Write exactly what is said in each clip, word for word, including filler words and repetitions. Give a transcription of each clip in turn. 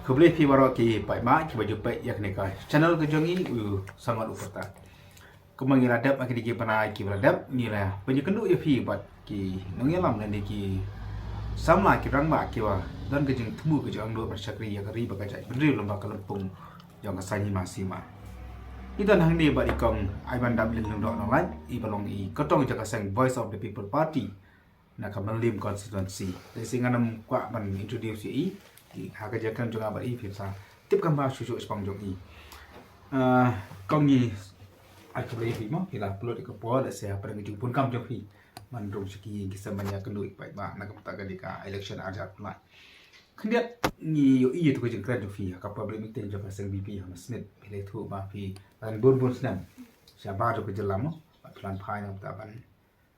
Khublei phi baroh ki paidbah kiba ju peit ïa kane ka channel ka jong i u Sangot u Pyrta. Kumba ngi la dep ha kine ki bnai kiba la dep, ngi la pynïakynduh ïa phi bad ki nongïalam lane ki samla ki rangbah kiba don ka jingthmu ka jingangnud ban shakri ïa ka ri bad ka jaitbynriew lyngba ka lympung jong ka saiñ hima sima. Ngi don hangne bad i Kong Aibandaplin Lyngdoh Nonglait, iba long i kyrtong jong ka seng Voice of the People Party na ka Mylliem constituency. Te shisha ngan ym kwah ban introduce ïa i, i ha ka jingkren jong nga bad i phin sa tip kham bha shuh shuh shaphang jong i. Ah, Kong, ngi ai khublei ïa phi mo, phi la pynlut ïa ka por lehse hapdeng ka jingbun kam jong phi ban rung sha ki ïing ki sem ban ïakynduh ïa ki paidbah na ka bynta kane ka election ar hajar arphew lai. Khyndiat ngi ïohi ïa tu ka jingkren jong phi ha ka public meeting jong ka seng VPP ha Mynsnit, phi la ïathuh ba phi la don bun bun snem shabar jong ka jylla mo, bad phi la wan phai na ka bynta ban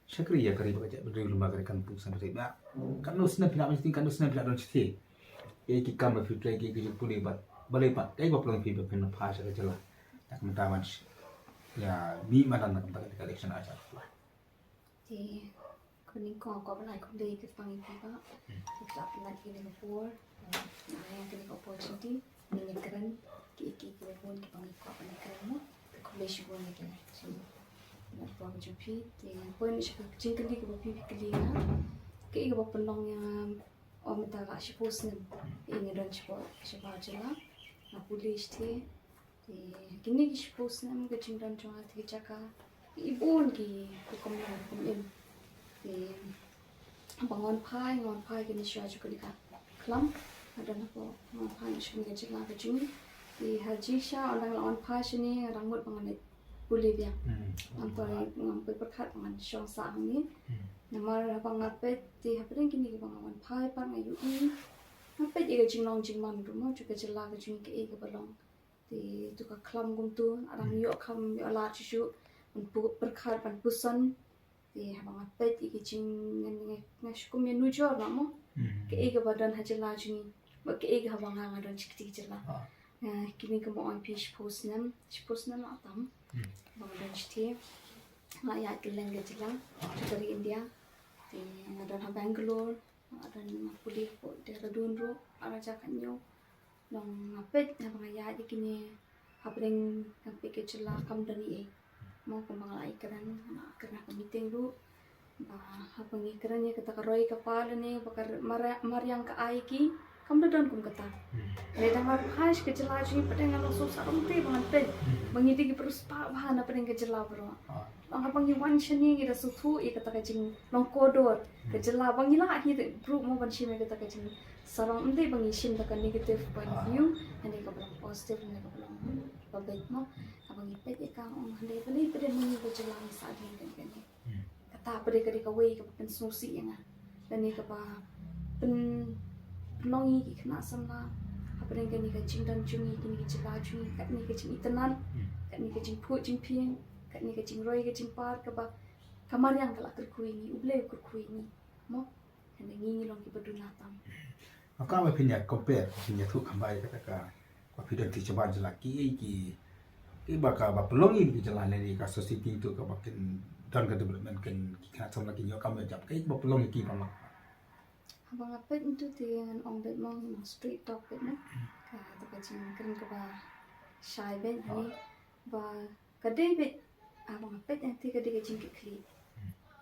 shakri ïa ka ri bad ka jaitbynriew lyngba kane ka lympung saiñ. Katno snem phi la wan shathie, katno snem phi la don shathie? Kaei ki kam ba phi trei, kaei ki jingpule bad balei pat, kaei ba pynlong ïa phi ba phin phai sha ka jylla na ka bynta ban sh-, ïa mih madan na ka bynta ka election ar hajar arphew lai. Te khublei, kong, kong, ban ai khublei kyrpang ïa phi bah. Phi la pynlait ïa kane ka por. Nga ai ïa kane ka opportunity. Ngin ïa kren kiei kiei kiba bun kiba ngi kwah ban ïa kren mo. Te khublei shibun ïa kane. Shi na por ka jong phi. Te ngan poi sha ka jingkylli kaba phi phi kylli nga. Kaei kaba pynlong ïa nga, um, mynta la shiphew snem. Ïa nga don shapoh, shapoh jylla. Nga pule shathie. Te kine ki shiphew snem ka jingdon jong nga ha kata ka jaka, i bun ki, ki kam long kam im. Te haba nga wan phai, nga wan phai kane shuwa jong kane ka khlam. Nga don hapoh, nga wan phai sha kane ka jylla ka jong ngi. Te ha jingshisha ynda nga la wan phai shane nga dang mut ba ngan leit pule biang. Hmm. Ngam poi, ngam poi pyrkhat ba ngan shong sah hangne. Hmm. Namar haba nga peit, te hapdeng kine kiba nga wan phai pat nga ïohi, nga peit ïa ka jinglong jingman ruh mo jong ka jylla ka jong ngi, kaei kaba long. Te tu ka khlam kumtu, nga dang ïoh kham ïoh lad shuh shuh ban pu-, pyrkhat ban puson. Te haba nga peit ïa ki jing, nga, nga, nga shu kum ïanujor noh mo. Hmm. Kaei kaba don ha jylla jong ngi bad kaei kaba nga, nga don sha kata ka jylla. Ah. Nga, kine kumba ong ïa phi shiphew snem, shiphew snem la tam. Hmm. Ba nga don shathie. Nga ïaid kylleng ka jylla, jong ka ri India. Te nga don ha Bangalore, nga don, nga pule hapoh Dehradun ruh, ar hajar khathynñiew. Long nga peit, haba nga ïaid ïa kine hapdeng, nga peit ka jylla kam don ei ei. Mo, kumba nga la ïakren, nga la kren ha ka meeting ruh. Ba haba ngi kren ïa kata ka roi ka par lane ba ka mar-, mariang ka ai ki, kam da don kum kata. Hmm. Lada nga phai sha ka jylla jong ngi pat, nga long sngewsarong te ba ngan peit. Hmm. Ba ngi dei ki briew spah bha na pdeng ka jylla baroh. Ah. Long haba ngi wan shane ngi da sngewthuh ïa kata ka jinglong kordor ka jylla, ba ngi lah hi ruh mo ban shim ïa kata ka jingsarong, ym dei ba ngi shim da ka negative point of view, hynrei kaba long positive, hynrei kaba long ba beit mo. Haba ngi peit ïa ka, nga ong hynrei balei pat de ma ngi ka jylla ngi sah dien kane kane. Hmm. Kata pat de ka dei kawei kaba pynsngewsih ïa nga. Lane kaba pyn-, pynlong ïa ki khynnah samla hapdeng kane ka jingdon jong ngi, kane ka jylla jong ngi, katne ka jingitynnad, hmm, katne ka jingphuh jingphieng, katne ka jingroi ka jingpar, kaba ka mariang ka la kyrkhu ïa ngi, U Blei u kyrkhu ïa ngi. Mo, hynrei ngi, ngi long kiba duna tam. Nga kwah ba phin ïa compare, phin ïathuh kham bha ïa kata ka, ba phi don shabar jylla, kiei ki, kiba ka, ba pynlong ïa ki jylla lane ka society to kaba kin don ka development, kin, ki khynnah samla kin ïoh kam ïoh jam, kiei ba pynlong ïa ki ba ma. Haba nga peit ntu te ngan ong beit mo, ngan ong straight talk beit mo. Kata ka jingkren kaba shai beit, hynrei ba ka dei beit, haba nga peit ntu te ka dei ka jingkitkhlieh.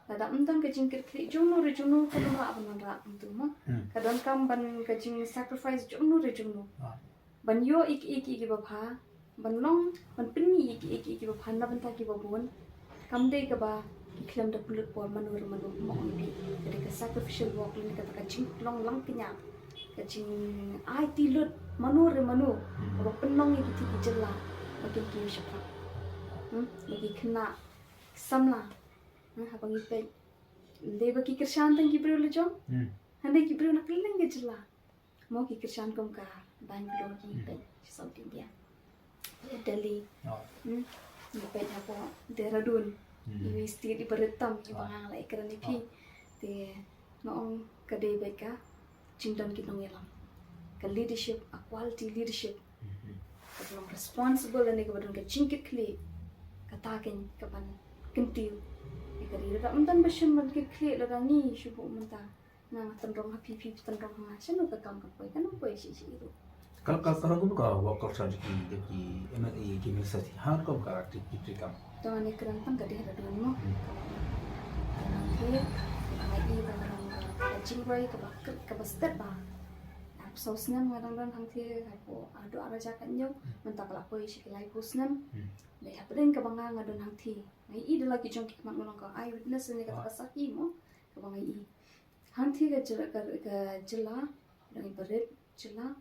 Lada ym don ka jingkitkhlieh, jongno re jongno ka dang lah ban wanrah kumtu mo. Hmm. Ka donkam ban ka jingsacrifice jongno re jongno. Ah. Ban ïoh ïa kiei kiei kiba bha, ban long, ban pynmih ïa kiei kiei kiba bha na bynta kiba bun. Kam dei kaba ki khlem da pynlut por mano re mano, mo, ong ïa phi. Ka dei ka sacrificial work lane kata ka jinglong lang kñia, ka jingaiti lut mano re mano, hmm, kaba pynlong ïa kiti ki jylla ba kin kiew shaphrang. Hmm? Ba ki khynnah samla, hmm, haba ngi peit, ym dei ba ki kyrshan tang ki briew la jong, hmm, hynrei ki briew na kylleng ka jylla. Mo, ki kyrshan kum ka Bangalore, ngi, hmm, peit sha South India, Delhi. Oh. Hmm. Ngi peit hapoh Dehradun. Hmm. Iwei i state iba rit tam, iba, oh, nga la ïakren ïa phi. Oh. Te nga ong ka dei beit ka jingdon ki nongïalam. ka leadership, a quality leadership. Ka long responsible ne kaba don ka jingkitkhlieh. Kata kein kaban kyntiew ïa ka ri. Lada ym don ba shim ban kitkhlieh, lada ngi shu buh mynta, nga tynrong ha phi, phi tynrong ha nga, shano ka kam kan poi? Kan ym poi shi shi ruh. Ka, ka, ka long kum ka work culture jong ki, jong ki M L A, ki minister hi. Ha kum ka activity kam. To, ani kren tang ka dei ha duh mo. Hmm. Ka long, ka long ki, ka long i, ka long ka, ka jingrwai kaba, kaba stet ba. Arphew saw snem nga dang don hangtei, hapoh, ah, haduh ar hajar khathynñiew, mynta ka la poi sha ki laiphew snem. Hmm. Dei hapdeng kaba nga, nga don hangtei. Nga i da la ki jong ki khmat, nga long ka eyewitness ne kata ka sakhi mo, kaba nga i. Hangtei ka jylla, ka, ka jylla, dang i barit jylla.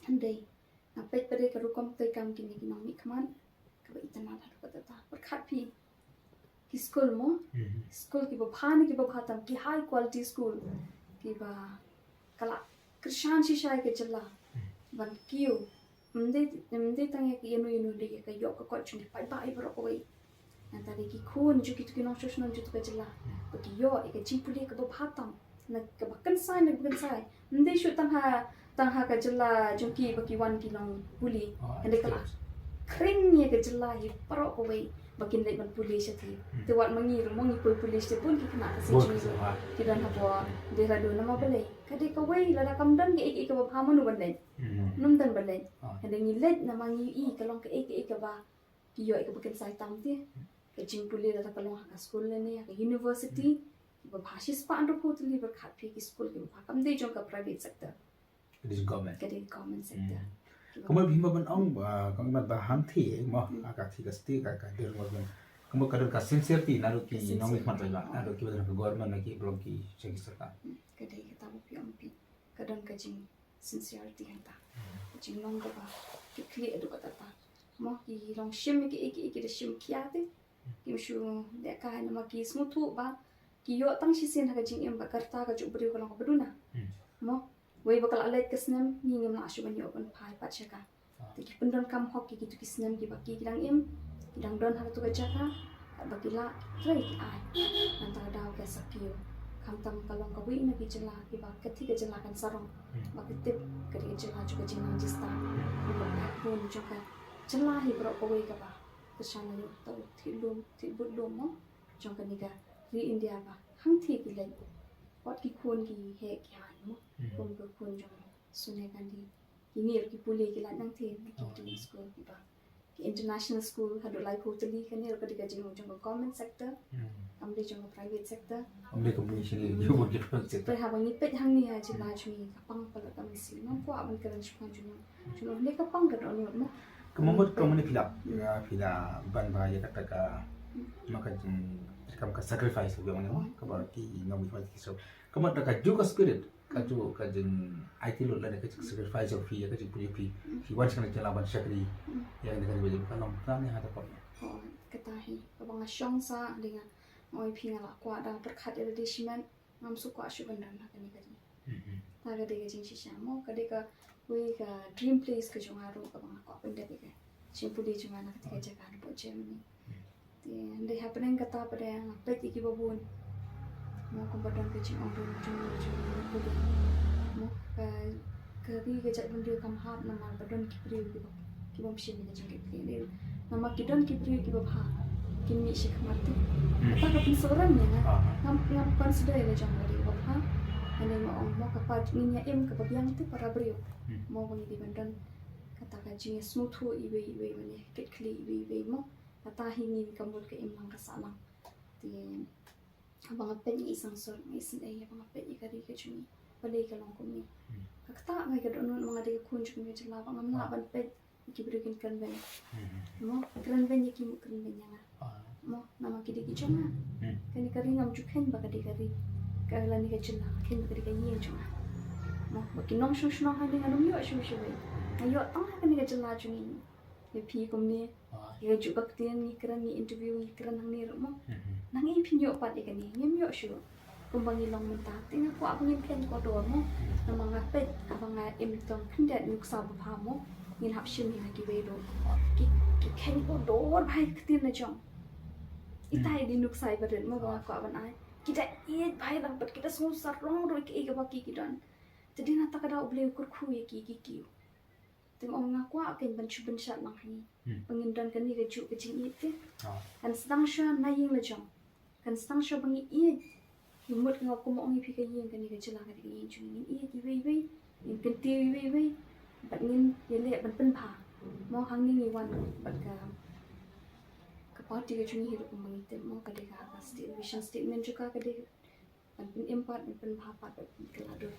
Hynrei nga peit pat de ka rukom treikam kine ki nongmihkhmat, kaba itynnad haduh katta katta. Pyrkhat phi, ki skul mo, mhm, skul kiba bha ne kiba bha tam, ki high quality skul, kiba ka la kyrshan shisha ïa ka jylla, mhm, ban kiew. Ym dei, ym dei tang ïa ka ïano ïano, dei ïa ka ïoh ka kot jong ki paidbah baroh kawei. Nangta dei ki khun jong kito ki nongshong shnong jong kito ka jylla, ba ki ïoh ïa ka jingpule kaba bha tam, na kaba kynsai, na kaba kynsai. Ym dei shuh tang ha, tang ha ka jylla jong ki ba ki wan ki long pule. Ah, hynrei ka la khring ïa ka jylla hi baroh kawei ba kin leit ban pule shatei. Hmm. Te wat ma ngi ruh mo, ngi poi pule shatei, bun ki khynnah ka seng jong ngi ruh ki don hapoh Dehradun. Namar balei? Ka dei kawei, lada kam don kaei kaei kaba bha, mano ban leit? Hmm. Ym don ban leit. Ah. Hynrei ngi leit namar ngi i ka long kaei kaei kaba ki ïoh ïa kaba kynsai tam te. Ka jingpule lada ka long ha ka skul lane ha ka university, kiba bha shispah hynriewphew tylli, pyrkhat phi, ki skul kiba bha, kam dei jong ka private sector. Ka dei government. Ka dei government sector. Hmm. Kiba, ka mut phi ma ban ong ba, ka mut ba hangtei mo, hmm, ha ka thei ka state ka, ka dei mo ban. Ka mut ka don ka sincerity naduh ki nongmihkhmat ba, naduh kiba don ka government, na kiba long ki jong ki sorkar. Hmm. Ka dei kata ba phi ong phi. Ka don ka jing sincerity hangta. Hmm. Ka jinglong kaba kitkhlieh haduh katta katta. Mo, ki long shim ïa kiei kiei ki da shim khia te. Hmm. Kim shu lehkai namar ki sngewthuh ba ki ïoh tang shisien ha ka jingim, ba ka rta ka jong u briew ka long kaba duna. Hmm. Mo, wei ba ka la leit ka snem, ngi ngim lah shuh ban ïoh ban phai pat sha ka. Ah. Te ki pyndonkam hok ïa kito ki snem kiba ki, ki dang im, ki dang don ha kato ka jaka, katba ki lah, trei ki ai. Nangta ka daw ka sa kiew. Khamtam ka long kawei na ki jylla kiba ka thei ka jylla kan sarong. Hmm. Ba ka tip ka dei ka jylla jong ka jingnang jingstad. Hmm. Kaba backbone jong ka jylla hi baroh kawei kaba kyrshan ïa uto u theh lum, theh bud lum mo, jong kane ka ri India ba hangtei ki leit. Wat ki khun ki heh ki haiñ mo. Hmm. Kum ka khun jong Sonia Gandhi. Kine ruh ki pule, ki lait nangtei na ki, oh, international school kiba, ki international school haduh laiphew tylli. Kane ruh ka dei ka jingmut jong ka government sector. Hmm. Kam dei jong ka private sector. Kam dei company shisha, hmm, jong ka private sector. Te haba ngi peit hangne ha jylla jong ngi, ka pang palat ka mynsiem. Ngam kwah ban kren shaphang jong, jong ngi ka pang ka dohnud mo. Ka mut, ka mut phi la, hmm, phi la ban ba ïa kata ka, hmm, ma ka jing, kam ka sacrifice ka jong ngi mo, kaba ki nongmihkhmat ki so. Ka mut da kajuh ka spirit, kajuh ka jing, ai ti lut lane ka jing sacrifice jong phi, ka jingpule phi, phi wan sha kane ka jylla ban shakri ïa kane ka ri, ba jong ka long tang ïa ha ta pop. Oh, kata hi kaba nga shong sa, dei nga ong ïa phi, nga la kwah da pyrkhat ïa lade shimet, ngam shu kwah shuh ban don ha kane ka ri. Mhm. Ta ka dei ka jingshisha mo, ka dei kawei ka dream place ka jong nga ruh, kaba nga kwah pyndep ïa ka jingpule jong nga na kata ka jaka hapoh Germany. Hmm. Te hynrei hapdeng kata pat de nga peit ïa kiba bun. Mo, kumba don ka jingong jong, jong, jong, jong pule. Mo, ka, ka ri ka jaitbynriew kam hap namar ba don ki briew kiba, kibym shim ïa ka jingkitkhlieh. Namar ki don ki briew kiba bha, kin mih shi khmat te. Hmm. Kata ka pynsawa ïa nga. Ah. Ngam, ngam consider ïa la jong ka dei kaba bha. Hynrei nga ong mo, ka pat ngin ïa im kaba biang te para briew. Hmm. Mo, ba ngi dei ban don kata ka jingïasngewthuh iwei iwei, ban ïakitkhlieh iwei iwei mo. Kata hi ngin, ka mut ka imlang ka sahlang. Te haba nga peit, nga isynei, haba nga peit ïa ka ri ka jong ngi, balei ka long kumne. Hmm. Ka ktah ngi ka dohnud, ma nga dei ka khun jong ka jylla, ba ngam lah ban peit ki briew kin kren beiñ. Hmm. Mo, kren beiñ ïa ki, mo, kren beiñ ïa nga. Ah. Mo, namar ki dei ki jong nga. Hmm. Kane ka ri ngam ju kheiñ ba ka dei ka ri, ka lane ka jylla, kheiñ ba ka dei ka ïing jong nga. Mo, ba ki nongshong shnong hangne ngan ym ïoh shuh shuh. Nga ïoh tang ha kane ka jylla jong ngi. Ïa phi kumne. Ah. Ïa kajuh ka ktien ngi kren, ngi interview, ngi kren hangne ruh mo. Mhm. Nang ïa phi ïoh pat ïa kane, ngim ïoh shuh. Kumba ngi long mynta, te nga kwah ba ngin kheiñ kordor mo. Mhm. Namar nga peit, haba nga im tang khyndiat nuksa babha mo, ngin hap shim ïa kiwei ruh. Ah. Ki, ki kheiñ kordor bha ïa ka ktien la jong. Ita, mhm, i dei nuksa iba rit mo, ba nga, ah, kwah ban ai. Ki da ïeit bha ïa lang bad ki da sngew sarong ruh ïa kaei kaba ki, ki don. Te dei na kata ka daw U Blei u kyrkhu ïa ki ki ki. Te nga ong nga kwah kein ban shu pynshad lang hi. Hmm. Ba ngin don kane ka juh ka jingïeit te. Ah. Kan sdang shuwa na ïing la jong. Kan sdang shuwa ba ngi ïeit. Ngi mut nga kum ong ïa phi ka ïing kane ka jylla ka dei ka ïing jong ngi, ngin ïeit iwei iwei. Ngin kyntiew iwei iwei. Bad ngin ïaleh ban pynbha. Mo hangne ngi wan bad ka, ka party ka jong ngi hi ruh kumba ngi tip mo ka dei ka, ka state, vision statement jong ka ka dei ban pynim pat, ban pynbha pat, ban pynkylla dur.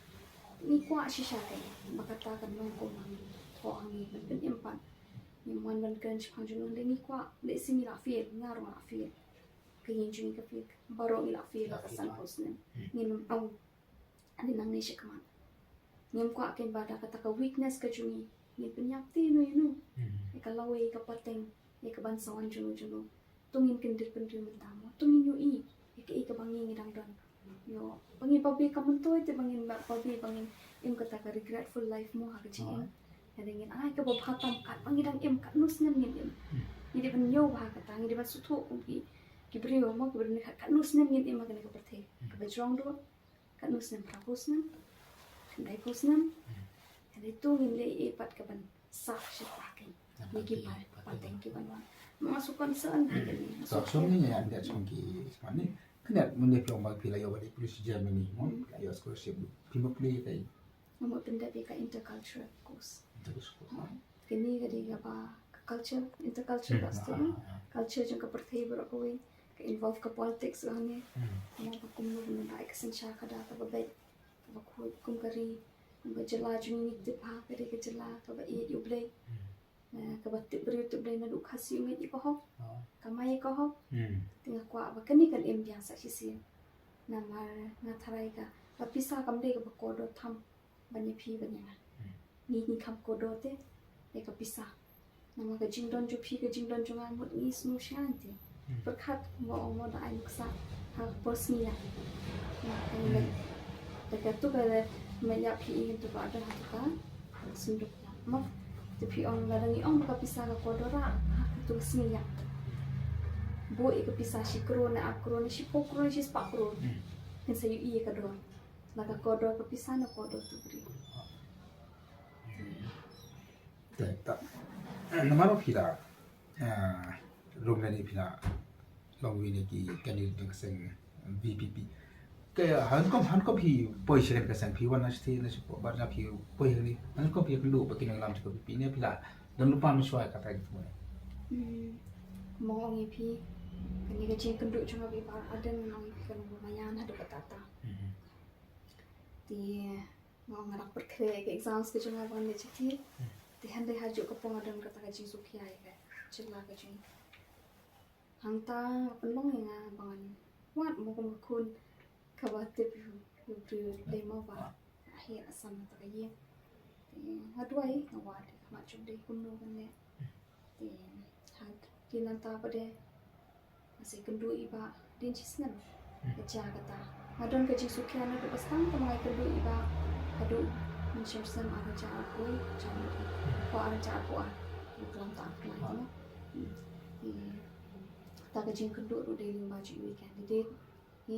Ngi kwah shisha kein ba kata kan long kum hangne, ko hangne ban pynim pat. Ngim wan ban kren shaphang jong ngi, ngi kwah, lehse ngi la fail, nga ruh nga la fail. Ka ïing jong ngi ka fail, baroh ngi la fail, la ka sanphew snem. Hmm. Ngin ym ong. Ane nangne shakhmat ngim kwah kein ba da kata ka weakness ka jong ngi ngin pynïap te ïano ïano. Hmm. Ïa ka lawei, ïa ka pateng, ïa ka ban sa wan jong no jong no. To ngin kyndit pynriew mynta mo. To ngin ïohi ïa kaei kaba ngi ngi dang don. Ïoh, ba ngi babe ka myntoi te ba ngin ba, babe ba ngin im kata ka regretful life mo ha ka jingim. Hynrei ngin ai kaba bha tam katba ngi dang im, katno snem ngin im. Hmm. Ngi dei ban ïoh bha kata, ngi dei ban sngewthuh kum ki, ki briew mo, ki briew ne kata, katno snem ngin im ha kane ka pyrthei. Hmm. Kaba jrong ruh, katno snem, phra phew snem, khyndai phew snem. Hmm. Hynrei to ngin leh ei pat kaban saf sha ka kein. Ni ki pat, pat, pat, pat, ki ban wan. Ma su concern ha kane. To, so ni ïa ande chong ki, sma ni. Kane mun ne phi ong ba phi la ïoh ba dei police Germany, mo, la ïoh scholarship. Phi ma phi kai. Nga mut pyndep ïa ka intercultural course. Intercultural course. Ha. Kane ka dei kaba ka culture, intercultural, hmm, ka student, ah, ah, ah. Culture jong ka pyrthei baroh kawei, ka involve ka politics ruh hangne. Hmm. Mo ba kumno ban ai ka synshar khadar kaba beit, kaba khuid kum ka ri, kum ka jylla jong ngi, ngi tip bha ka dei ka jylla kaba ïeit ïa U Blei. Hmm. Eh, kaba tip briew tip Blei naduh Khasi u ngeit ïa ka hok. Oh. Kamai ïa ka hok. Hmm. Te nga kwah ba kane kan im biang sa shisien. Namar nga tharai ka, ka pisa kam dei kaba kordor tham ban ïa phi ban ïa nga. Hmm. Ngi ngi kham kordor te ïa ka pisa. Namar ka jingdon jong phi, ka jingdon jong nga, mut ngi sngewsih te. Hmm. Pyrkhat mo, mo da ai nuksa ha ka por sngi ïa. Nga ka ngi. Hmm. Da katu ka le, ma ïa phi, ngi tu ka ada ha tu ka sunduk. Mo, te phi ong, lada ngi ong ba ka pisa ka kordor, ha katu ka sngi ïa. Buh ïa ka pisa shi klur ne ar klur ne shiphew klur ne shispah klur. Hmm. Kan sa ïohi ïa ka dor. Lada kordor ka pisa ne kordor tu briew. Te, ta, eh, namar phi la, eh, rum ne phi la long wi ne ki candidate jong ka seng V P P. Ke han kom, han kom phi poi sha ka seng, phi wan na state na state, ba na phi poi ni. Han kom phi kynduh ba kin lam sha ka V P P ne phi la don lypa mynshuwa kata ki tu ne. Hmm. Mo ong ïa phi, kane ka jingkynduh jong nga ba i Bah Ardent, mo ong ïa phi kan ba maïan haduh katta katta. Hmm. Te nga ong nga dang pyrkhat ïa ka exams ka jong nga ba ngan leit sha ki. Hmm. Te hynrei ha juh ka por nga don kata ka jingsngewkhia ïa ka jylla ka jong ngi. Hangta pynlong ïa nga ba ngan wad mo kum ka khun kaba tip ïa u briew dei mo ba heh asam kata ka ïing. Te nga duwai nga wad, ka mat jong dei kumno ban leh. Te ha ki nangta pat de nga sa ïakynduh i Bah dien shi snem. Hmm. Ka jia kata. Nga don ka jingsngewkhia naduh ba sdang, tang ba nga ïakynduh i Bah haduh mynshem snem ar hajar arphew, jia naduh ko ar hajar arphew ar. Ba klam ta ar khlaiñ mo. Hmm. Te kata ka jingkynduh ruh dei lyngba jong iwei i candidate. Hi,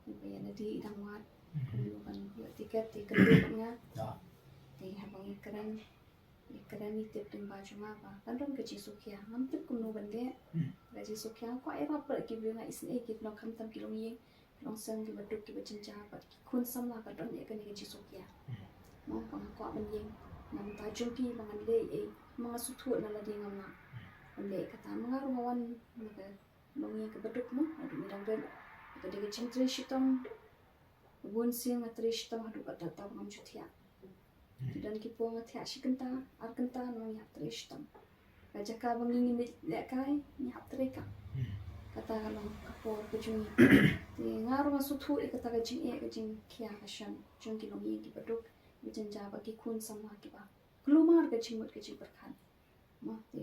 i Bah Ïa Nadie i dang wad. Hmm. Kumno ban ïoh tiket, te kynduh bad nga. Ya. Te haba ngi kren, ngi kren, ngi tip lyngba jong nga ba kan don ka jingsngewkhia. Ngam tip kumno ban leh. Hmm. Ka jingsngewkhia, nga kwah ïarap bad ki briew, nga isynei ki nongkhamtam, ki longïing, ki longsem, kiba duk, kiba jynjar, bad ki khun samla ka don ïa kane ka jingsngewkhia. Hmm. Mo, ba nga kwah ban ïeng na bynta jong ki, ba ngan leh ei, ma nga sngewthuh na lade ngam lah ban leh kata. Ma nga ruh nga wan na ka longïing kaba duk mo, haduh ngi dang rit. Ka dei ka jingtrei shitom. Bun sien nga trei shitom haduh katta katta ba ngam ju thiah. Hmm. Ki don ki por nga thiah shi kynta, ar kynta, nang ïa trei shitom. Ka jaka ba ngi ngin leh kai, ngi hap trei kam. Hmm. Kata ka long ka por ka jong ngi. Te nga ruh nga sngewthuh ïa kata ka jingeh, ka jingkhia ka shon jong ki longïing kiba duk, kiba jynjar, bad ki khun samla kiba kulmar ka jingmut ka jingpyrkhat. Mo, te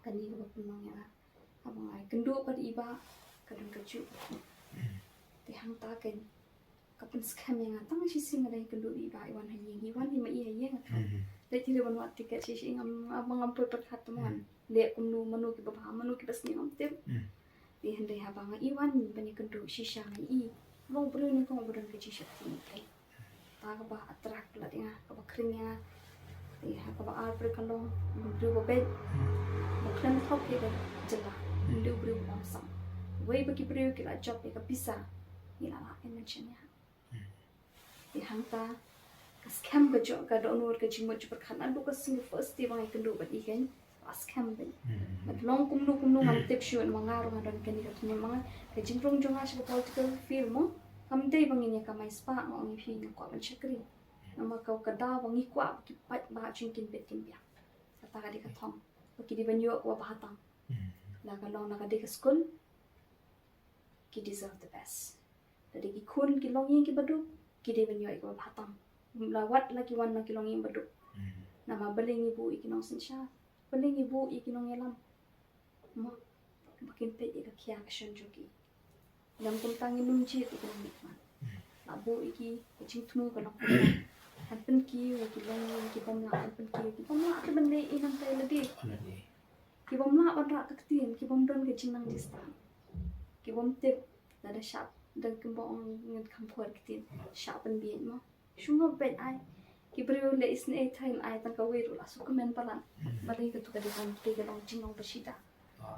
kane kaba pynlong ïa nga. Haba nga ïakynduh bad i Bah, ka don kajuh. Te hangta kein ka pynskhem ïa nga, tang shisien nga dang ïakynduh bad i Bah, i wan ha ïing, i wan i ma i ha ïing, nga tharai. Hmm. Leit hi ruh ban wad tiket shisien, ngam, ngam, ngam poi pyrkhat te mo. Hmm. Leh kumno, mano kiba bha, mano kiba sniew, ngam tip. Hmm. Te hynrei haba nga i wan ban ïakynduh shisha nga i, long briew nyngkong ba don ka jingsheptieng. kata kaba attract la dei nga, kaba khring ïa nga. Te ha kaba ar pyrkhat long, u briew ba beit, ba khlem thok ïa ka jylla, u briew ba ong sam. Wei ba ki briew ki la jop ïa ka pisa, ngi la lah ban mention ïa. Te hangta ka skhem ka jong ka dohnud ka jingmut jingpyrkhat naduh ka sngi first day ba nga ïakynduh bad i keiñ, la skhem bad. Bad long kumno kumno ngam tip shuh, namar nga ruh nga don kane ka jingmut, namar ka jingrung jong nga sha ka political field mo, kam dei ba ngin ïa kamai spah, nga ong ïa phi nga kwah ban shakri. Namar ka, ka daw ba ngi kwah ba ki paidbah jong ngi kin bit kin biang. Kata ka dei ka thong ba ki dei ban ïoh kaba bha tam. La ka long na ka dei ka skul, ki deserve the best. Lada ki khun ki longïing kiba duk, ki dei ban ïoh ïa kaba bha tam. La wat la ki wan na ki longïing ba duk. Namar balei ngi buh ïa ki nongsynshar, balei ngi buh ïa ki nongïalam, mo, ba kin peit ïa ka khia ka shon jong ki. Lada kumta ngin ym jied ïa ki nongmihkhmat. La buh ïa ki, ka jingthmu ka long kumta. Kan pynkiew ïa ki longïing ki bym lah, kan pynkiew ïa ki bym lah te ban leh ei nangtai lade. Ki bym lah ban rah ka ktien, ki bym don ka jingnang jingstad, ki bym tip lada shah, da kumba ong ngan kham khot ktien, shah pynbieit mo. Shu ngop beit ai. Ki briew leh isynei, thain ai tang kawei ruh la shu kmen palat. Balei, katu ka dei ka long jinglong ba shida.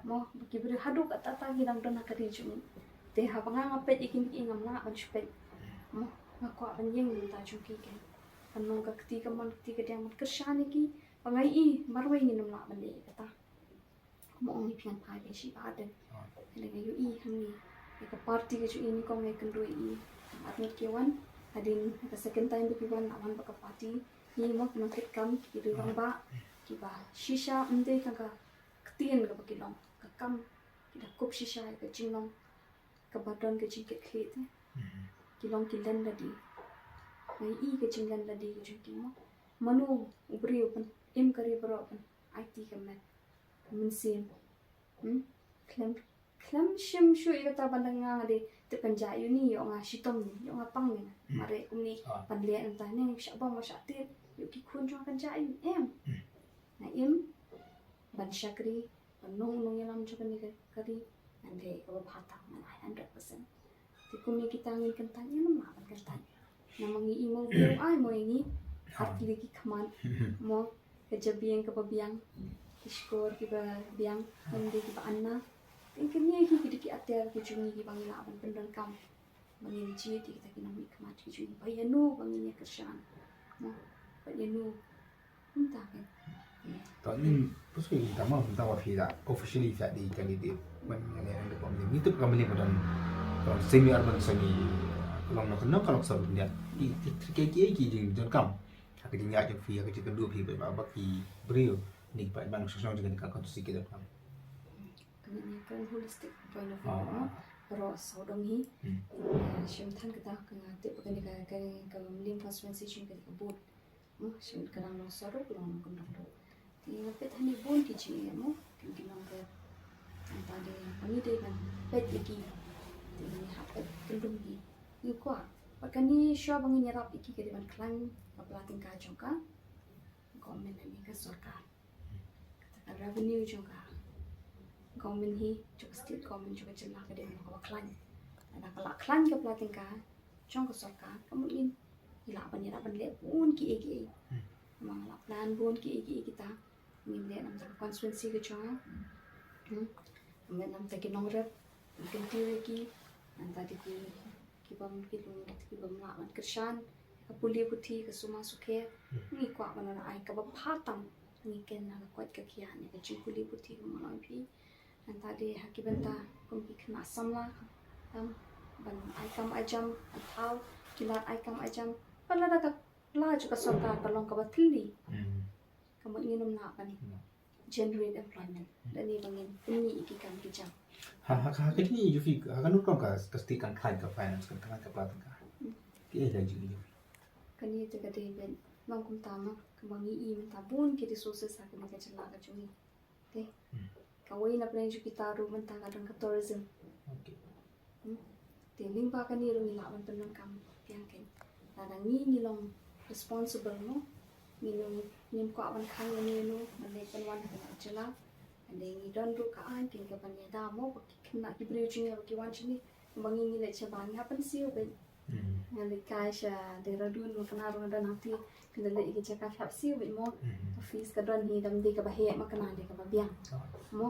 Mo, ba ki briew haduh katta katta ki dang don ha ka ri jong ngi. Te haba nga nga peit ïa kine ki, ngam lah ban shu peit. Mo, nga kwah ban ïeng na ka bynta jong ki, kan long ka kti kamon, ka kti kadiang, ban kyrshan ïa ki. Ba nga ïohi marwei ngin ym lah ban leh kata. Mo, ong ïa phi ngan phai phi shi ba ardent. Hynrei nga ïohi hangne ïa ka party ka jong i, nyngkong nga ïakynduh ïa i, ar ngut ki wan. Hadien ka second time ba ki wan, la wan bad ka party. Ngi mo ki nongtrei kam, ki dei rangbah kiba shisha, ym dei tang ka ktien kaba ki long, ka kam, ki da kup shisha ïa ka jinglong kaba don ka jingkitkhlieh te. Ki long ki len lade. Nga ïohi ka jinglen lade ka jong ki mo. Mano u briew ban im ka ri baroh ban aiti ka met, ka mynsiem. Hmm? Khlem, khlem shim shuh ïa kata ban dang nga, nga dei tip kan jah ïa uni, ïoh nga shitom ne, ïoh nga pang ne. Mareh kumne ban leh nangta ne, shah bam, shah tip, ïoh ki khun jong nga kan jah ïa u, em. Nga im ban shakri, ban long u nongïalam jong kane ka, ka ri, ngan leh kaba bha tam, ngan ai hundred percent. Te kum ïa kita ngin kyntait, ngin ym lah ban kyntait. Namar ngi i mo, u briew ai mo ïa ngi, ar tylli ki khmat, mo, ka jabieng kaba biang, ki shkor kiba biang, ngim dei kiba anna. Te kine hi ki dei ki atiar ki jong ngi kiba ngi lah ban pyndonkam. Ba ngin jied ïa kita ki nongmihkhmat ki jong ngi, ba ïano ba ngin ïa kyrshan, mo, ba ïano. Kumta kan. To nin, pus ki kita mo, kumta ba phi da officially phi da dei candidate wan ïa ne ande pom ni. Ngi tip ka mane ba don, ka long semi urban, semi, ka long na ka, na ka long sub, ïa. Ki, ki, ki, ki, ki jingdonkam ha ka jingïaid jong phi, ha ka jingkynduh phi bad ba, ba ki briew, ne ki paidbah nongshong shnong jong ka constituency ki donkam. Ka mane ka holistic point of view, mo. Baroh sawdong hi. Shim than kata ka, nga tip ba kane ka, ka, ka Mylliem constituency shin ka, ka bun. Mo, shin ka dang long sawdong, long nongkyndong ruh. Te nga peit hangne bun ki jingeh mo, ki, ki nongrep. Nangta dei ba ngi dei ban peit ïa ki. Te ngi hap peit kyndong ki. Ngi kwah ba kane shuwa ba ngin ïarap ïa ki, ka dei ban khlaiñ ka pla tyngka jong ka government lane ka sorkar. Kata ka revenue jong ka government hi, jong ka state government, jong ka jylla, ka dei ban long kaba khlaiñ. Lada ka la khlaiñ ka pla tyngka jong ka sorkar, ka mut ngin, ngi lah ban ïa, lah ban leh bun kiei kiei. Namar nga la plan bun kiei kiei kita ngin leh namar ka constituency ka jong nga. Hmm. Namar namar ki nongrep, ngin kyntiew ïa ki, nangta dei ki, ki bym, ki long, ki bym lah ban kyrshan ka pule puthi, ka sumar sukher. Ngi kwah ban ai kaba bha tam, ngi kren ha ka koit ka khiah ne ka jingpule puthi, kumba nga ong ïa phi. Nangta dei ha ki bynta kum ki khynnah samla, tam, ban ai kam ai jam, ban thaw ki lad ai kam ai jam. Ba lada ka pla jong ka sorkar ka long kaba thylli, ka mut ngin ym lah ban generate employment. Lane ba ngin pynmih ïa ki kam ki jam. Ha, ha, ha, ka jingïohi jong phi, ha kano ka rukom ka, ka state kan khlaiñ ka finance, kan khlaiñ ka pla tyngka? Kaei ka jingïohi jong phi? Kane te ka dei ban long kumta mo, kumba ngi i mynta bun ki resources ha kane ka jylla ka jong ngi. Te kawei na pdeng jong kita ruh mynta ka don ka tourism. Hmm. Te lyngba kane ruh ngi lah ban pyndonkam biang keiñ. Lada ngi, ngi long responsible mo, ngi long, ngim kwah ban khang ïano ïano ban leit ban wan ha kane ka jylla. Hynrei ngi don ruh ka aiñ keiñ kaban ïada mo, ba ki khynnah ki briew jong ngi ba ki wan shane, ba ngi, ngi leit shabar, ngi hap ban siew beit. Nga leit kai sha Dehradun, ma kane ruh nga don hangtei. Phi la leit ïa ka jaka phi hap siew beit mo. Ka fees ka don hi, dang dei kaba heh, ma kane dei kaba biang. Mo,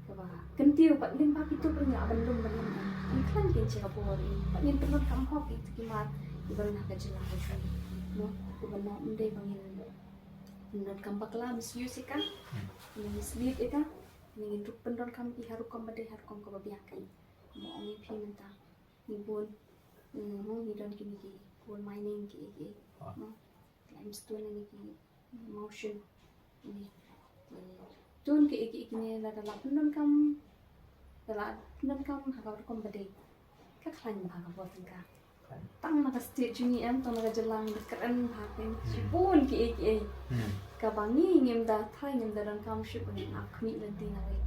kaba kyntiew pat, ym ba kito pynïaid ban lum ban lum. Ngin khlaiñ kein sha ka por, ngin pat ngin pyndonkam hok ïa ki mar kiba rung ha ka jylla ka jong ngi. Mo, kaba noh ym dei ba ngin pyndonkam bakla, misuse ïa ka, ngin mislead ïa ka, ngin ruh pyndonkam ïa ha rukom ba dei, ha rukom kaba biang kein. Mo, ong ïa phi mynta. Ngi bun, mm, mo, ngi don kine ki coal mining ki, ki, mo, limestone ne ki mawshun. Ngi, eh, don ki, ki, kine lada la pyndonkam, lada la pyndonkam ha ka rukom ba dei, ka khlaiñ bha ka bor tyngka. Tang na ka state jong ngi em, tang na ka jylla ngi kren bha kein. Shibun ki, ki, kaba ngi ngim da thai, ngim da donkam shuh ban ap khmih lynti na wei.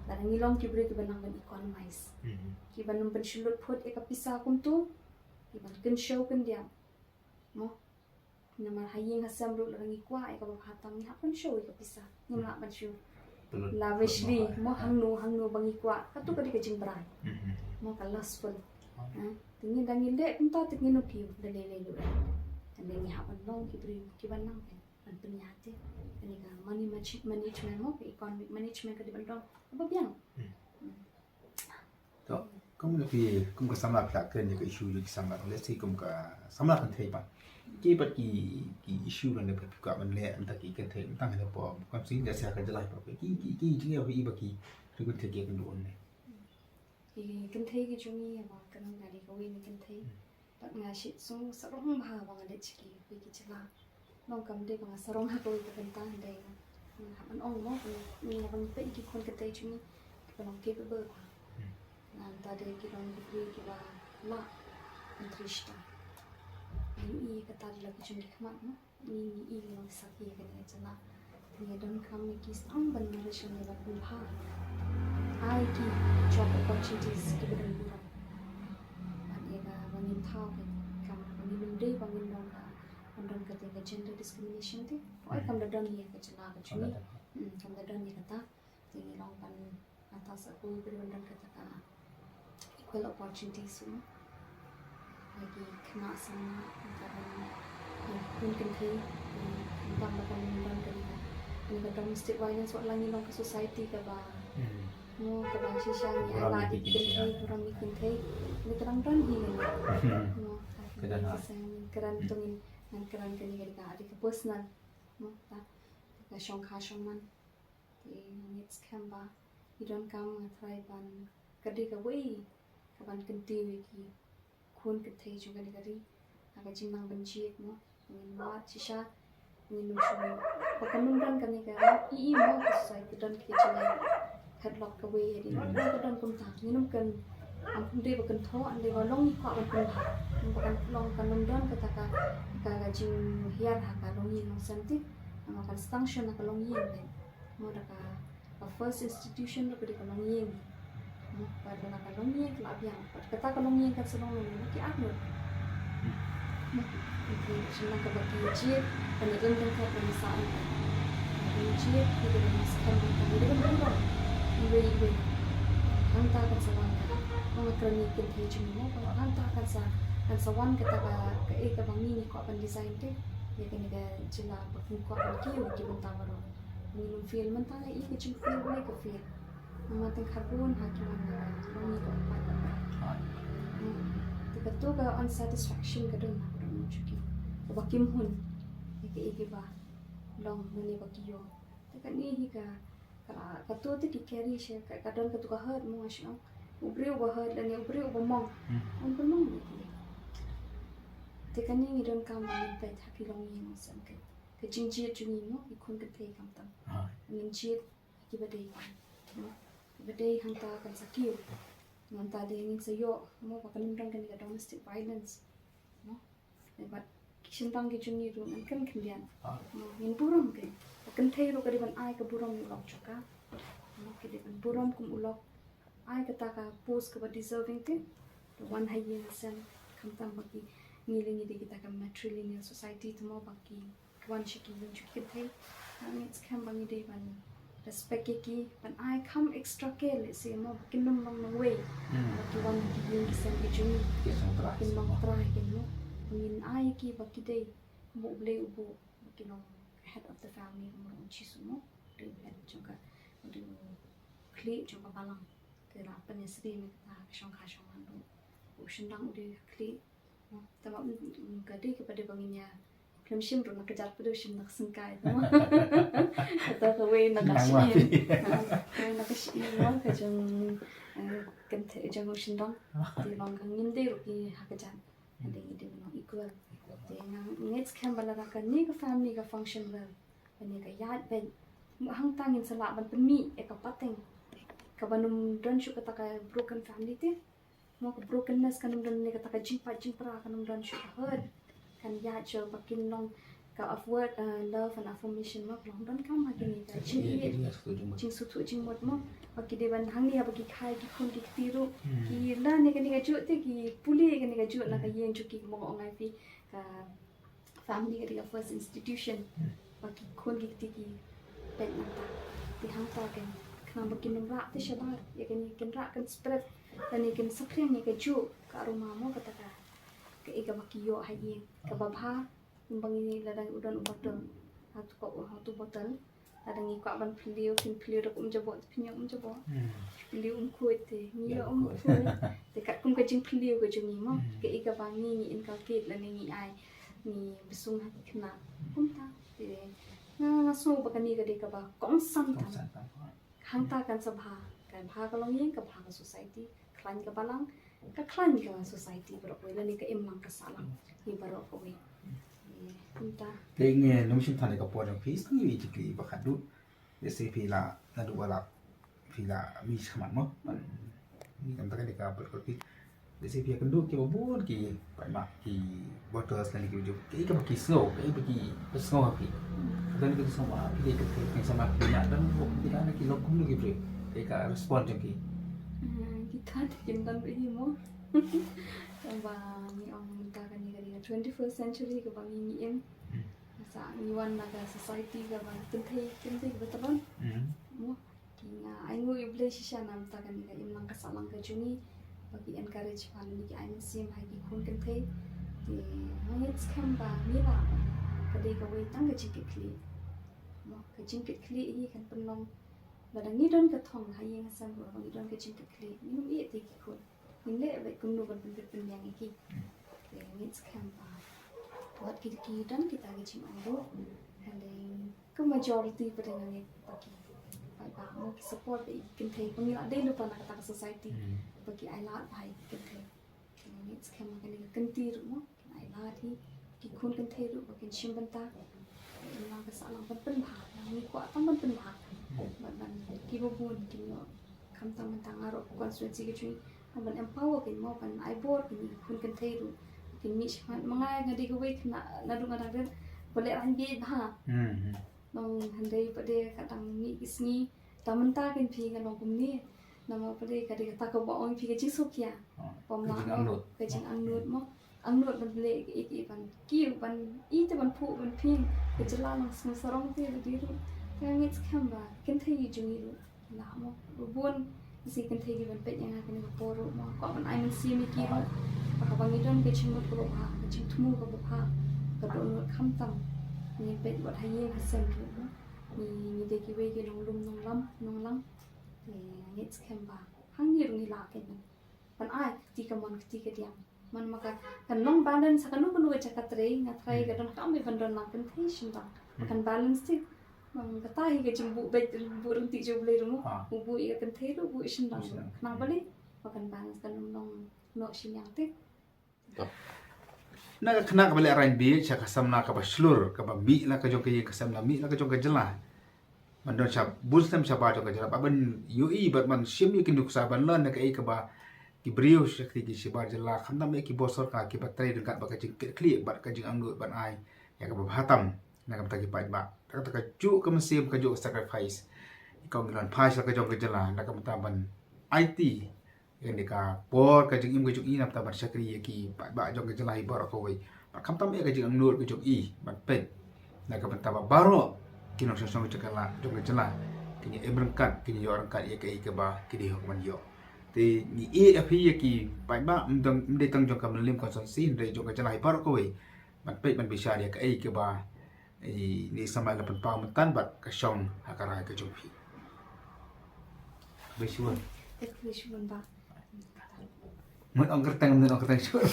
Lada ngi long ki briew kiba nang ban economize. Kiba nym pynshyllut phut ïa ka pisa kumto, kiba kynshew kyndiat. Mo. Namar ha ïing ha sem ruh lada ngi kwah ïa kaba bha tam ngi hap ban siew ïa ka pisa. Ngim lah ban siew lavishly, mo, hangno hangno ba ngi kwah. Kato ka dei ka jingbrai. Mo, ka lustful. Ha? Te ngi da ngi leh kumta te ngin ym kiew da lei lei ruh. Te ngi hap ban long ki briew kiba nang ban pynïaid te. Kane ka money manage-, management mo, ka economic management ka dei ban long kaba biang. To, kum ka phi, kum ka samla phi la kren ïa ka issue jong ki samla, let's say kum ka samla kynthei pat. Ki pat ki, ki issue lane pat phi kwah ban leh, mynta ki kynthei, mynta ha ka por, kam sien da sha ka jylla pat. Ki, ki, ki jingeh phi ba ki, ki kynthei ki kynduh ne. Ki kynthei ki jong ngi ba kynduh, nga dei kawei na ki kynthei. Bad nga shu sngew sarong bha ba nga leit sha kiwei ki jylla. Long kam dei ba nga sarong ha kawei ka bynta, hynrei nga hap ban ong mo, ngi hap ban peit ïa ki khun kynthei jong ngi kiba long capable bha. Nangta dei ki long ki briew kiba lah ban trei shitom. Ngi ïohi kata dei la ki jong ki khmat mo. Ngi, ngi, ngi long sakhi ïa kane ka jylla. Te ngi donkam ïa ki sdang ban nourish ïa ngi bad pynbha. Ai ki job opportunities kiba don burom. Bad ïa kaba ngin thaw ka kam ba ngin ym dei ba ngin long ka, ban don kata ka gender discrimination te. Oi, kam da don ïa ka jylla ka jong ngi. Hmm, kam da don ïa kata. Te ngi long ban, ata sa ko, ba don kata ka equal opportunities mo. Bad ki khynnah samla, ata ban, eh, khun kynthei, eh, khamtam ba kan don kane ka, kane ka domestic violence, wat la ngi long ka society kaba, mo, kaba shisha ngi burom ïa ki kynthei, burom ïa ki kynthei. Ngi kyrpad don hi kane. Mo, ka dei ka seng kyrpad to ngin, ngan kyrpad kane ka dei ka, dei ka personal. Mo, ta, ka shongkha shongman. Te nga ngeit skhem ba ngi donkam, nga tharai ban ka dei kawei kaban kyntiew ïa ki khun kynthei jong kane ka ri ha ka jingnang ban jied mo. Ngin wad shisha, ngin ym shu, ba kan ym don kane ka, i, i mo, ka society don ki jingeh headlock kawei, ïa dei, ka don kumta. Ngin ym kan, ym dei ba kynthoh, ym dei ba long ngi kwah ban pynbha. Ba kan long, kan ym don kata ka, ka, ka jinghiar ha ka longïing longsem te. Namar kan sdang shon ha ka longïing te. Mo, da ka, ka first institution ruh ka dei ka longïing. Mo, bad lada ka longïing ka la biang, bad kata ka longïing kan sa long longïing ki arngut. Mo, ki, ki, shen lang kaba ki jied, ban ïa lyndet ryngkat bad ngi sah ryngkat. Ki jied, ki dei ban skhem ryngkat, ki dei ban burom. Iwei iwei. Hangta kan sa wan ka. Mo, nga kren ïa ki kynthei jong ngi mo, hangta kan sa, kan sa wan kata ka, kaei kaba ngi ngi kwah ban design te. Ïa kane ka jylla ba kin kwah ban kiew ïa ki bynta baroh. Ngin ym fail mynta, ïa ka jingfail, ïa ka fail. Namar tang khatbun ha ki wan na ka longïing ka pat. Hmm. Te kato ka unsatisfaction ka don ha ka don shuki. Kaba kim hun. Ïa ka, ïa kiba long lane ba ki ïoh. Te kane hi ka, ka, kato te ki carry sha ka, ka don kato ka hurt mo, nga shu ong. U briew uba hurt lane u briew uba mong. Hmm. Un pynmong ïa ki. Te kane ngi donkam ban peit ha ki longïing longsem ka. Ka jingjied jong ngi mo, ki khun kynthei khamtam. Ngin jied kiba dei, mo, kiba dei hangta kan sa kiew. Hangta dei ngin sa ïoh, mo, ba kan ym don kane ka domestic violence. Mo, bad ki shynrang ki jong ngi ruh ngan kren khyndiat. Mo, ngin burom ki. Ka kynthei ruh ka dei ban ai ka burom ïa u lok jong ka. Mo, ka dei ban burom kum u lok. Ai kata ka post kaba deserving te. Te wan ha ïing ha sem, khamtam ba ki, ngi lei ngi dei kita ka matrilineal society te mo, ba ki wan sha ki ïing jong ki kynthei. Nga ngeit skhem ba ngi dei ban respect ïa ki, ban ai kham extra care lehse mo, ba kin ym long nongwei. Hmm. Ba ki wan ha ki ïing ki sem ki jong ngi. Ki sngewthuh. Kin long Kin mo, ngin ai ki ba ki dei mo, U Blei u buh ba ki long head of the family, mo, u Jisu mo, u dei head jong ka, u dei u khlieh jong ka balang. Te la pynïasyriem ïa kata ka shongkha shongman ruh. U shynrang u dei ka khlieh. Te ma, mm, ka dei kaba dei ba ngin ïa khlem shim ruh na ka jar, phi dei shim na ka syngkai, te ma. Kata kawei na ka shim. Ha, kawei na ka shim, ma, ka jong, eh, kynthei jong u shynrang. Te long ka ngim dei ruh ki ha ka jar. Ka dei ngi dei ban long equal. Te nga ngeit skhem ba lada kane ka family ka function well, kane ka ïaid beit, mo, hangta ngin sa lah ban pynmih ïa ka pateng kaba nym don shuh kata ka broken family te. Mo, ka brokenness kan nym don, ne kata ka jingpait jingpra kan nym don shuh, ka hurt kan ïaid shuh ba kin long ka affirm, uh, love and affirmation, mo, ka long donkam ha kine ka jingïeit, jingsngewthuh jingmut, mo, ba ki dei ban hangne haba ki kha ïa ki khun ki kti ruh, ki la ne kane kajuh te ki pule kane kajuh na ka ïing jong ki, mo, ong ai phi ka family ka dei ka first institution. Ba ki khun ki kti ki peit nangta. Te hangta kan khnang ba kin nym rah te shabar ïa kane, kin rah kan spread lane kin saphriang ïa kajuh ka aroma, mo, kata ka, kaei kaba ki ïoh ha ïing kaba bha. Kumba ngi, lada u don u bottle ha tu, ko ha tu bottle, lada ngi kwah ban phylliew, kin phylliew da ka um jaboh, te phin ïoh um jaboh. Phylliew um khuid te ngi ïoh um khuid. Te katkum ka jingphylliew ka jong ngi, mo, kaei kaba ngi, ngi inculcate lane ngi ai, ngi bsung ha ki khynnah. Kumta te nga, nga sngew ba kane ka dei kaba kongsan tam. Hangta kan sa bha, ka bha ka longïing, ka bha ka society, ka khlaiñ ka balang, ka khlaiñ ka society baroh kawei, lane ka imlang ka sahlang hi baroh kawei. Eh, kumta. Te ngi nym shim than ïa ka por jong phi, sa ngi ïa jingkylli ba khatduh. Lehse phi la, naduh ba la phi la mih shakhmat, mo, ban, ngi kam ta ka dei ka por phi. Lehse phi ïakynduh kiba bun ki paidbah, ki voters lane ki, kaei kaba ki sngew, kaei ba ki sngew ha phi. Don ki sngew ba phi dei ka, ka, ka, sama phi ïa don ki, ki, ki lok kumno ki briew, kaei ka respond jong ki. Hmm, kita te kin don ba hi, mo. Ba ngi ong mynta kane ka dei ka twenty-first century kaba ngi, ngi im. Sa ngi wan na ka society kaba kynthei, kynthei kaba tymmen, mo. Ki, nga ainguh ïa U Blei shisha namar kane ka imlang ka sahlang ka jong ngi, ba ki encourage bha lane ki ai mynsiem ha ki khun kynthei. Te nga ngeit skhem ba ngi lah, ka dei kawei tang ka jingkitkhlieh. Mo, ka jingkitkhlieh hi kan pynlong, lada ngi don ka thong ha ïing ha sem ruh, lada ngi don ka jingkitkhlieh, ngim ïeh te ki khun. Ngin leh beit kumno ban pynbit pynbiang ïa ki. Te ngeit skhem ba wat ki, ki don kita ki jingong ruh. Hynrei ka majority pat nga ngeit ba ki paidbah, mo, ki support ïa ki kynthei, ba ngi la dei lypa na kata ka society ba ki ai lad bha ïa ki kynthei. Te ngeit skhem ba kane ka kynti ruh, mo, kin ai lad hi ki khun kynthei ruh ba kin shim bynta. Imlang ka sahlang ban pynbha, ngi kwah tang ban pynbha. Ban, ban, kiba bun kin ïoh khamtam mynta nga ruh constituency ka jong ngi, ban empower kin, mo, ban ai bor kin ïa ki khun kynthei ruh. Kin mih shakhmat, ma nga, nga dei kawei khynnah naduh nga dang rit, ba leh rang bieit bha. Nong hynrei pat de ka dang mih ki sngi, ta mynta kin phi ka long kumne. Namar pat de ka dei kata kaba ong phi ka jingsngewkhia. Pom la ka jingangnud, mo. Angnud ban leh kiei kiei, ban kiew, ban ïeit, ban phuh, ban phieng. Ka jylla long sngewsarong te ba dei ruh. Te nga ngeit skhem ba kynthei jong ngi ruh lah, mo. Ba bun shi kynthei ki ban peit ïa nga kane ka por ruh, mo. Kwah ban ai mynsiem ïa ki ruh ba haba ngi don ka jingmut kaba bha, ka jingthmu kaba bha, ka dohnud khamtam ngin peit wat ha ïing ha sem ruh, mo. Ngi, ngi dei kiwei ki nonglum nonglam nonglang. Te nga ngeit skhem ba hangne ruh ngi lah kein ban ai kti kamon kti kadiang. Man ma ka, kan long balance ha kano kano ka jaka trei, nga trai ka donkam ban don lang kynthei shynrang. Ba kan balance te. Nang kata hi ka jingbuh beit, buh ryntih jong U Blei ruh, mo. U buh ïa ka kynthei ruh, buh ïa shynrang ruh. Khnang balei ba kan balance, kan ym long noh shiliang te. Na ka khynnah kaba lehraiñ bieit sha ka samla kaba shlur, kaba mih na ka jong ka ïing, ka samla mih na ka jong ka jylla. Ban don sha bun snem shabar jong ka jylla, ban ïohi bad ban shim ïa ki nuksa, ban leh na kaei kaba ki briew sha ki, ki shabar jylla, khamtam ïa ki bor sorkar kiba trei ryngkat bad ka jingkitkhlieh bad ka jingangnud ban ai ïa kaba bha tam na ka bynta ki paidbah. Kata kajuh ka mynsiem, kajuh ka sacrifice. Ïa ka ngi don phai sha ka jong ka jylla na ka bynta ban aiti ïa kane ka por ka jingim ka jong i na ka bynta ban shakri ïa ki paidbah jong ka jylla hi baroh kawei. Bad khamtam ïa ka jingangnud ka jong i ban peit na ka bynta ba baroh ki nongshong shnong jong ka la, jong ka jylla kin ïa im ryngkat, kin ïa ïoh ryngkat ïa kaei kaba ki dei hok ban ïoh. Te ngi ïa phi ïa ki paidbah, ym dang, ym dei tang jong ka Mylliem constituency, hynrei jong ka jylla hi baroh kawei, ban peit ban bishar ïa kaei kaba ine i samla la pynpaw mynta bad ka shong ha ka rai ka jong phi. Khublei shibun. Khublei shibun bah. Mut ong kyrteng, mut ong kyrteng shibun.